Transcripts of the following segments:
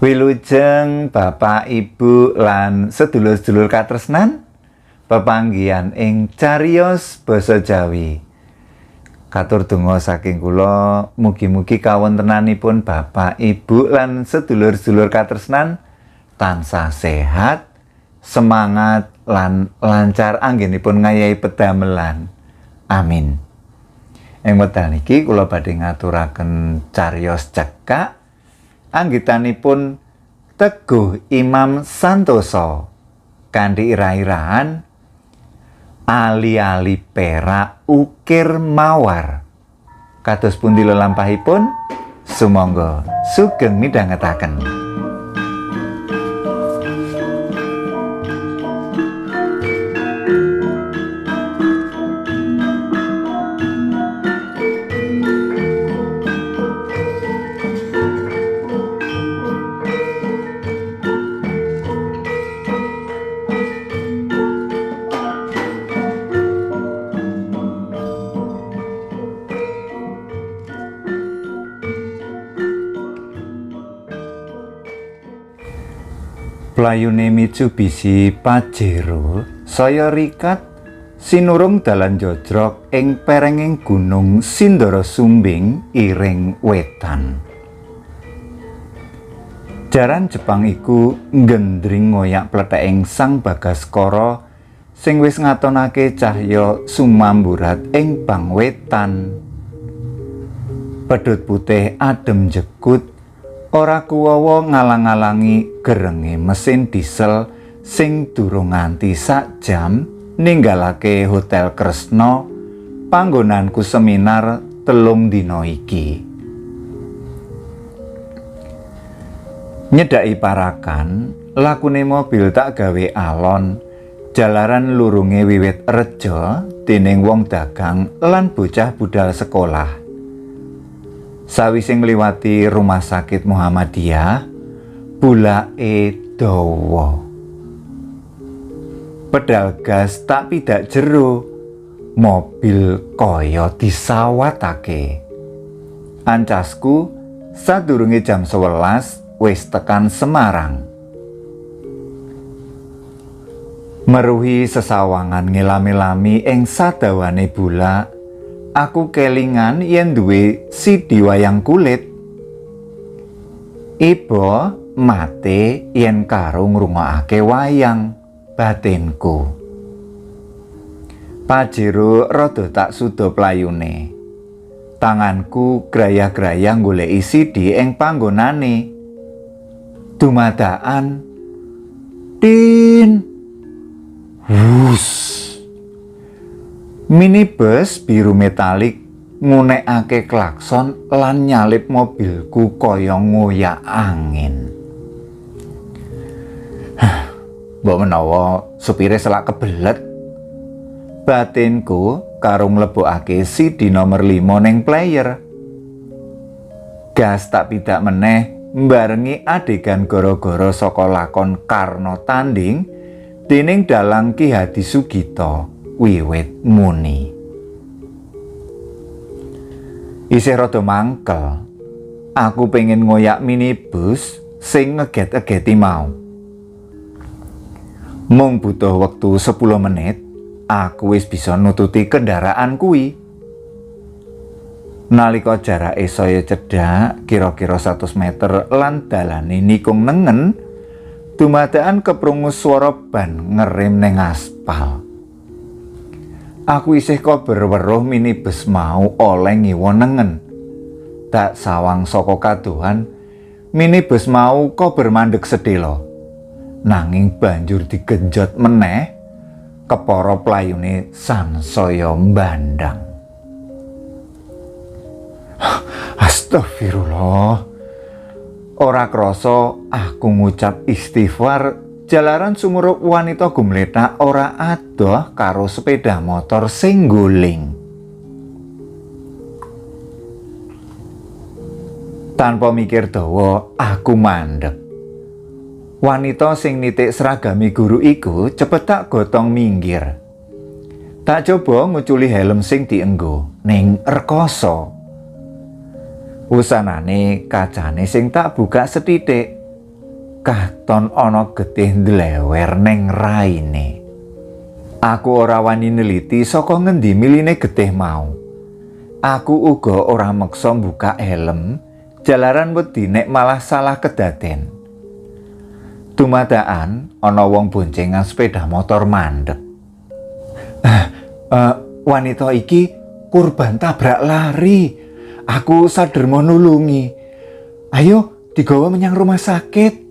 Wilujeng Bapak, Ibu lan sedulur-sedulur katresnan, pepanggihan ing cariyos basa Jawi. Katur donga saking kula, mugi-mugi kawontenanipun Bapak, Ibu lan sedulur-sedulur katresnan tansah sehat, semangat lan lancar anggenipun ngayahi pedamelan. Amin. Ing wekdal niki kula badhe ngaturaken cariyos cekak anggitanipun Teguh Imam Santoso kanthi ira-iraan ali-ali perak ukir mawar. Kados pundi lelampahipun? Sumangga sugeng midhangetaken. Playune Mitsubishi Pajero saya rikat sinurung dalan jojrok ing perenging Gunung Sindoro Sumbing Iring Wetan. Jaran Jepang iku nggendring ngoyak pletheking Sang Bagaskara sing wis ngatonake cahya sumamburat ing bang wetan. Pedhot putih adem jekut ora kuwawa ngalang-alangi gerenge mesin diesel sing durung nganti sak jam ninggalake Hotel Kresna panggonanku seminar 3 dina iki. Nyedhaki parakan, lakune mobil tak gawe alon, jalaran lurunge wiwit reja dening wong dagang lan bocah budal sekolah. Sawise ngliwati rumah sakit Muhammadiyah, bulake dawa. Pedal gas tak pidak jero, mobil kaya disawatake. Ancasku sadurunge jam 11 wis tekan Semarang. Meruhi sesawangan ngelami-lami ing sadawane bulak, aku kelingan yen duwe CD wayang kulit. Iba mate yen karo ngrungokake wayang batinku. Pajero rada tak suda playune. Tanganku grayah-grayah goleki CD ing panggonane. Dumadakan tin. Wus. Minibus biru metalik ngunekake klakson lan nyalip mobilku kaya ngoyak angin. Mbok menawa supire selak kebelet. Batinku karo mlebokake CD nomor 5 ning player. Gas tak pidak meneh mbarengi adegan gara-gara saka lakon Karno Tanding dening dalang Ki Hadi Sugito wiwit muni. Isih rada mangkel. Aku pengen ngoyak minibus sing ngeget-egeti mau. Mung butuh wektu 10 menit, aku wis bisa nututi kendaraan kuwi. Nalika jarake saya cedhak, kira-kira 100 meter lan dalane nikung nengen, dumadakan keprungu swara ban ngerem ning aspal. Aku isih kober weruh minibus mau oleh ngiwa nengen. Tak sawang saka kadohan, minibus mau kober mandek sedhela. Nanging banjur digenjot meneh, kepara playune sansaya mbandang. Astagfirullah. Ora krasa aku ngucap istighfar jalaran sumurup wanita gumletak ora adoh karo sepeda motor sing guling. Tanpa mikir dawa, aku mandek. Wanita sing nitik seragami guru iku cepet tak gotong minggir. Tak coba nguculi helm sing dienggo ning rekoso. Wusanane kacane sing tak buka sethithik. Katon ana getih ndlewer ning raine. Aku ora wani neliti saka ngendi miline getih mau. Aku uga ora meksa mbuka helm, jalaran wedi nek malah salah kedaden. Dumadakan ana wong boncengan sepeda motor mandek. Wanita iki kurban tabrak lari. Aku sadermo nulungi. Ayo digawa menyang rumah sakit.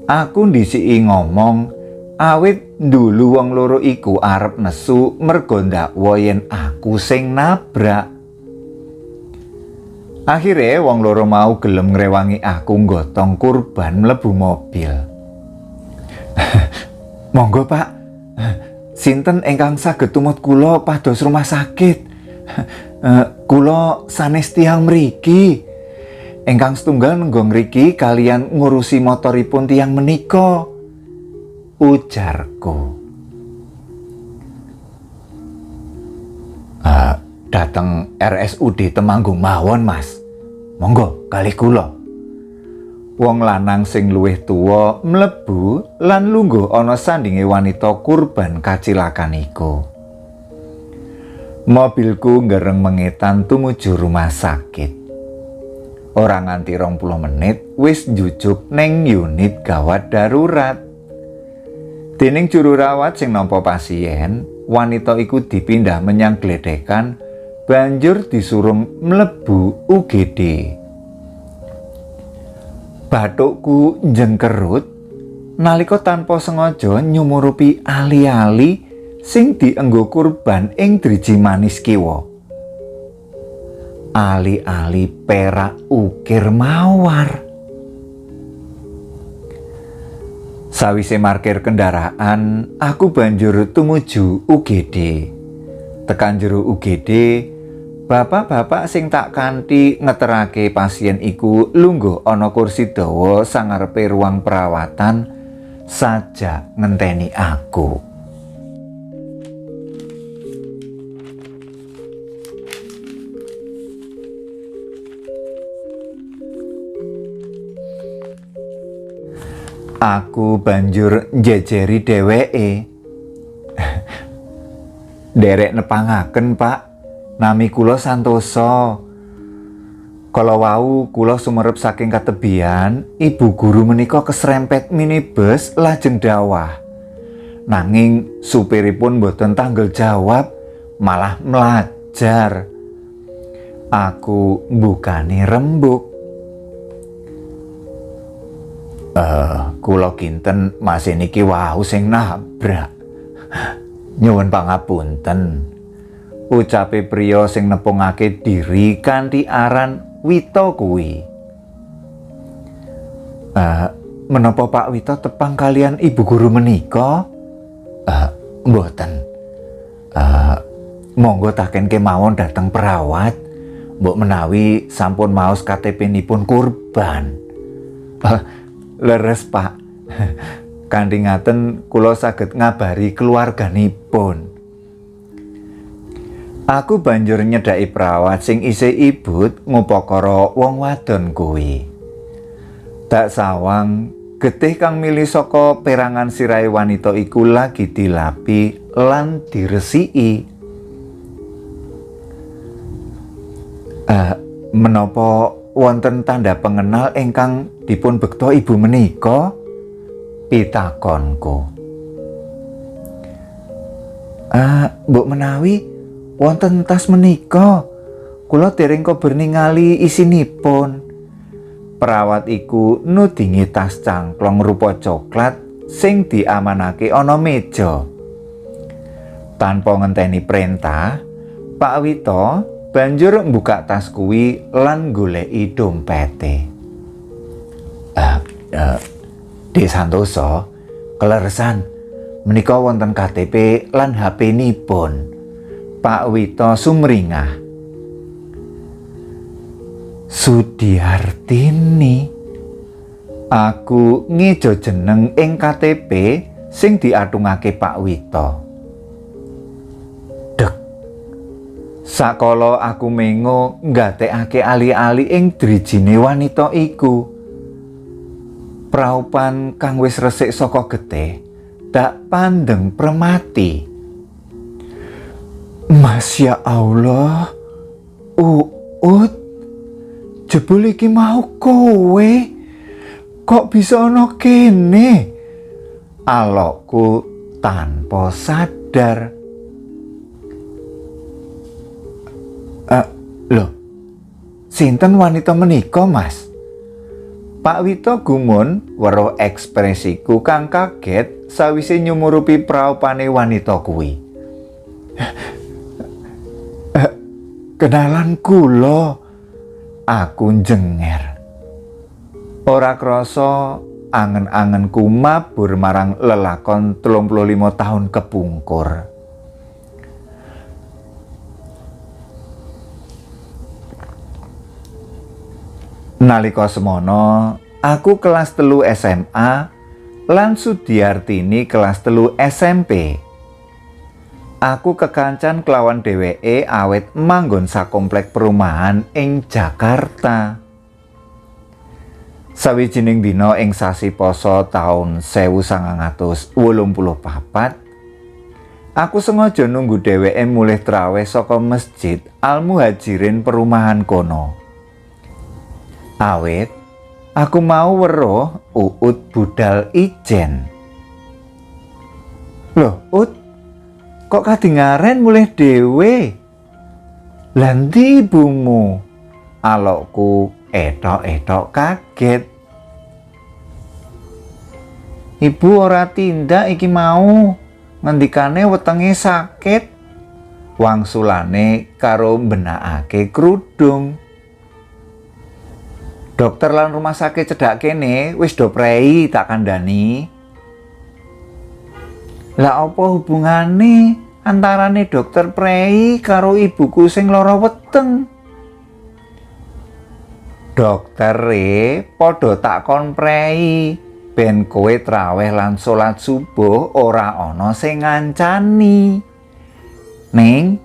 Aku ndhisiki ngomong awit ndulu wong loro iku arep nesu mergo ndakwa yen aku sing nabrak. Akhire wong loro mau gelem ngrewangi aku nggotong kurban mlebu mobil. Monggo, Pak. Sinten ingkang saged tumut kula pados rumah sakit? Kula sanes tiyang mriki. Ingkang setunggal nenggo ngriki kalian ngurusi motoripun tiyang menika, ujarku. Dateng RSUD Temanggung mawon, Mas. Monggo kalih kula. Wong lanang sing luwih tuwa mlebu lan lungguh ana sandinge wanita kurban kacilakan iku. Mobilku ngereng mengetan tumuju rumah sakit. Ora nganti 20 menit wis njujuk neng unit gawat darurat. Dening juru rawat sing nampa pasien, wanita iku dipindah menyang gledekan banjur disurung mlebu UGD. Bathukku njengkerut nalika tanpa sengaja nyumurupi ali-ali sing dienggo kurban ing driji manis kiwa. Ali-ali perak ukir mawar. Sawise markir kendaraan, aku banjur tumuju UGD. Tekan jero UGD, bapak-bapak sing tak kanthi ngeterake pasien iku lungguh ana kursi dawa sangarepe ruang perawatan saja ngenteni aku. Aku banjur njejeri dheweke. Nderek nepangaken, Pak. Nami kula Santoso. Kala wau kula sumerep saking katebian, ibu guru menika keserempet minibus lajeng dawah. Nanging supiripun mboten tanggel jawab, malah mlajar. Aku mbukani rembug. Kula kinten mas niki wau sing nabrak. Nyuwun pangapunten. Ucape priya sing nepungake diri kanthi aran Wito kuwi. Menapa Pak Wito tepang kalian ibu guru menika? Mboten. Monggo taken kemawon dhateng perawat. Mbok menawi sampun maos KTP nipun kurban. Leres, Pak. Kanthi ngaten kula saged ngabari keluarganipun. Aku banjur nyedhaki perawat sing isih ibut ngupakara wong wadon kuwi. Tak sawang getih kang mili saka perangan sirahe wanita iku lagi dilapi lan diresiki. Menapa wonten tanda pengenal ingkang dipun bekta ibu menika? Pitakonku. Mbok menawi wonten tas menika, kula dereng kober ningali isinipun. Perawat iku nudingi tas cangklong rupa coklat sing diamanake ana meja. Tanpa ngenteni perintah, Pak Wito banjur mbuka tas kuwi lan goleki dompete. Dek Santoso, keleresan menika wonten KTP lan HP nipun. Pak Wito sumringah. Sudiartini. Aku ngejo jeneng ing KTP sing diatungake Pak Wito. Dek. Sakala aku mengo nggatekake ali-ali ing drijine wanita iku. Praupan kang wis resik saka getih dak pandeng premati. Masya Allah, Uut, jebul iki mau kowe kok bisa ana kene? Alokku tanpa sadar. Loh, sinten wanita menika, Mas? Pak Wito gumun weruh ekspresiku kang kaget sawise nyumurupi praupane wanita kuwi. Kenalan kula, aku njenger. Ora krasa angen-angenku mabur marang lelakon 35 tahun kepungkur. Nalika semono, aku kelas 3 SMA lan Sudiartini kelas 3 SMP. Aku kekancan kelawan dheweke awet manggon sakomplek perumahan ing Jakarta. Sawijining dina ing sasi Pasa taun 1984, aku sengaja nunggu dheweke mulih traweh saka Masjid Al Muhajirin perumahan kono. Awit aku mau weruh Uut budal ijen. Loh, Ut, kok kadingaren mulih dhewe? Lah ndi ibumu? Alokku etok-etok kaget. Ibu ora tindak iki mau, ngendikane wetenge sakit. Wangsulane karo mbenakake krudung. Dokter lan rumah sakit cedhak kene wis do prei tak kandhani. Lah apa hubungane antarane dokter prei karo ibuku sing lara weteng? Doktere padha takon prei ben kowe traweh lan salat subuh ora ana sing ngancani. Ning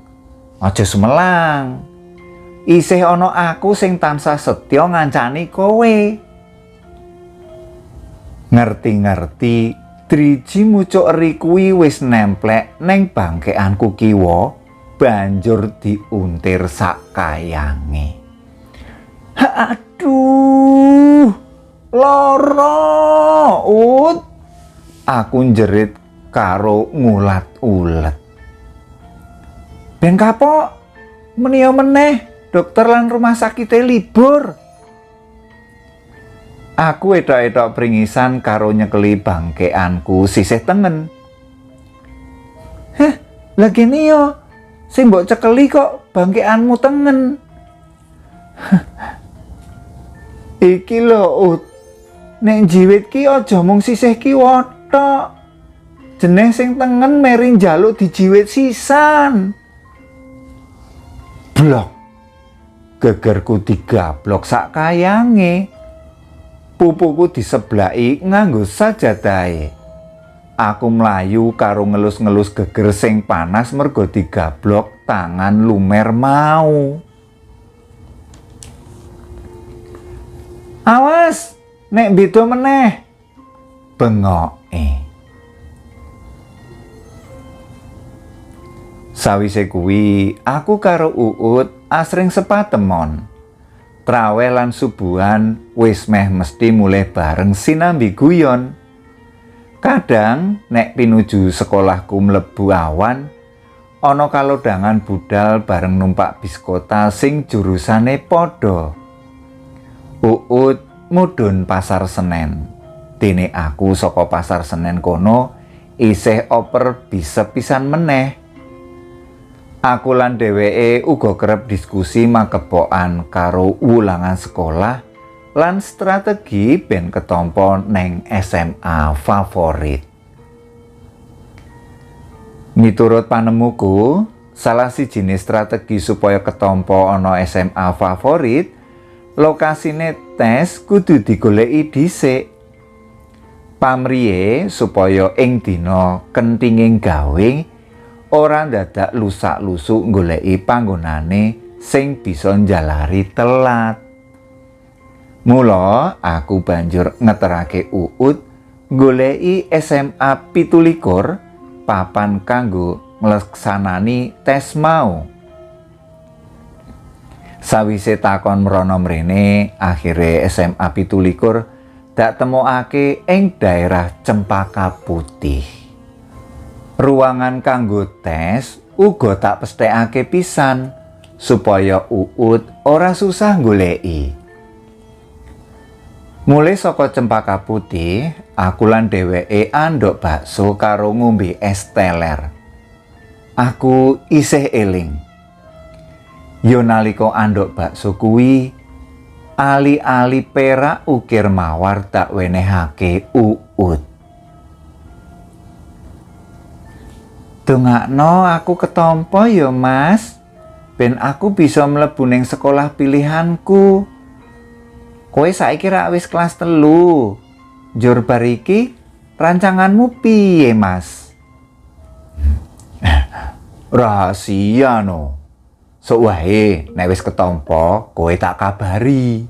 aja sumelang. Isih ana aku sing tansah setya ngancani kowe. Ngerti-ngerti driji mucuk eri kuwi wis nemplek neng bangkeanku kiwa, banjur diuntir sak kayange. Aduh, lara, Ut. Aku njerit karo ngulat-ulet. Ben kapok, meniya meneh, dokter lan rumah sakite libur. Aku etok-etok pringisan karo nyekeli bangkeanku sisih tengen. Heh, lah gini yo, sing mbok cekeli kok bangkeanmu tengen. Iki lho, Ut. Nek njiwit ki aja mung sisih kiwa tok. Jeneh sing tengen meri njaluk dijiwit sisan. Blok. Gegerku digablok sak kayange. Pupuku diseblaki nganggo sajadahe. Aku mlayu karo ngelus-ngelus geger sing panas mergo digablok tangan lumer mau. Awas, nek beda meneh, bengoke. Sawise kuwi, aku karo Uut asring sepatemon. Traweh lan subuhan wis meh mesti mulih bareng sinambi guyon. Kadang nek pinuju sekolahku mlebu awan, ana kalodhangan budal bareng numpak bis kota sing jurusane padha. Uut mudhun Pasar Senen. Dene aku saka Pasar Senen kono isih oper bis sepisan meneh. Aku lan dheweke uga kerep diskusi makebokan karo wulangan sekolah lan strategi ben ketompo neng SMA favorit. Miturut panemuku, salah sijine strategi supaya ketompo ana SMA favorit, lokasine tes kudu digoleki dhisik. Pamriye supaya ing dina kentinging gawe ora ndadak lusak-lusuk goleki panggonane sing bisa njalari telat. Mula aku banjur ngeterake Uut goleki SMA 17 papan kanggo ngleksanani tes mau. Sawise takon mrono mrene, akhire SMA 17 dak temokake ing daerah Cempaka Putih. Ruangan kanggo tes uga tak pesthekake pisan supaya Uut ora susah goleki. Mulih saka Cempaka Putih, aku lan dheweke andhok bakso karo ngombe es teler. Aku isih eling. Yo nalika andhok bakso kuwi, ali-ali perak ukir mawar tak wenehake Uut. Dongakno aku ketompo ya, Mas. Ben aku bisa mlebu ning sekolah pilihanku. Kowe saiki rak wis kelas 3. Njur bar iki rancanganmu piye, Mas? Rahasia no. Sok wae nek wis ketompo kowe tak kabari.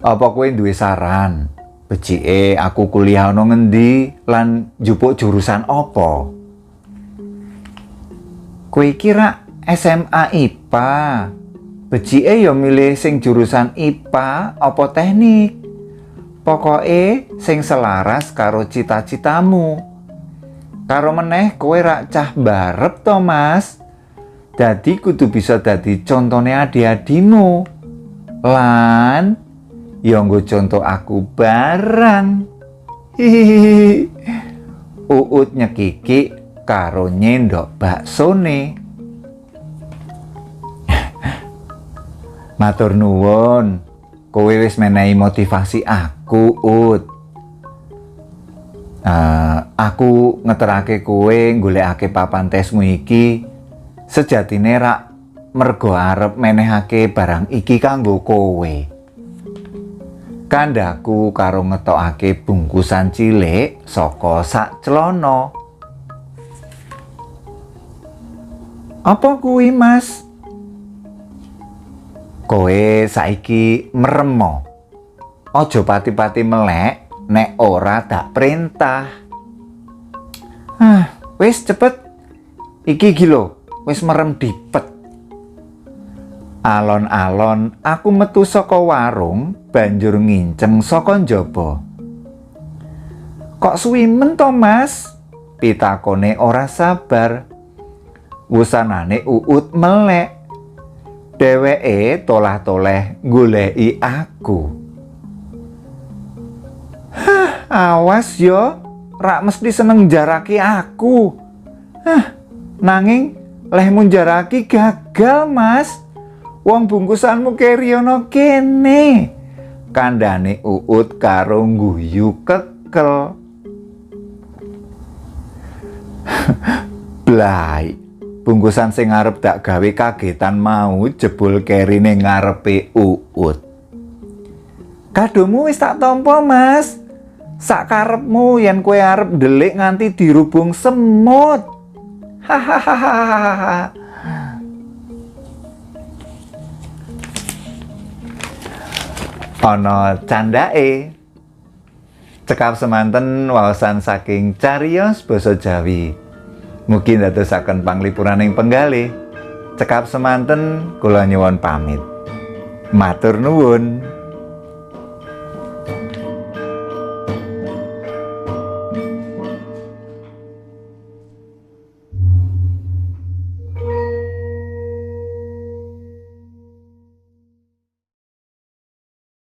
Apa kowe duwe saran? Becike aku kuliah ana ngendi lan njupuk jurusan apa? Kowe iki rak SMA IPA. Becike ya milih sing jurusan IPA apa teknik. Pokoke sing selaras karo cita-citamu. Karo meneh kowe rak cah barep to, Mas. Dadi kudu bisa dadi contone adi-adimu. Lan ya nggo contoh aku barang. Hihihi. Uut nyekiki karo nyendok baksone. Matur nuwun, kowe wis menehi motivasi aku, Ut. Aku ngeterake kowe golekake papan tesmu iki sejatine rak mergo arep menehake barang iki kanggo kowe. Kandhaku karo ngetokake bungkusan cilik saka sak celana. Apa kuwi, Mas? Kowe saiki meremo. Aja pati-pati melek nek ora tak perintah. Ah, wis cepet. Iki iki lho, wis merem dipet. Alon-alon aku metu saka warung banjur nginceng saka njaba. Kok suwi men to, Mas? Pitakone ora sabar. Wusanane Uut melek. Dheweke tolah-toleh goleki aku. Hah, awas yo, rak mesti seneng jaraki aku. Hah, nanging lehmu jaraki gagal, Mas. Wong bungkusanmu keri ana kene. Kandhane Uut karo ngguyu kekel. Blai. Bungkusan sing arep dak gawe kagetan mau jebul kerine ngarepe Uut. Kadomu wis tak tampa, Mas. Sak karepmu yen kowe arep ndelik nganti dirubung semut. Hahaha. Ana candake. Cekap semanten waosan saking cariyos basa Jawi. Mugi ndadosaken panglipuraning penggalih. Cekap semanten kula nyuwun pamit. Matur nuwun.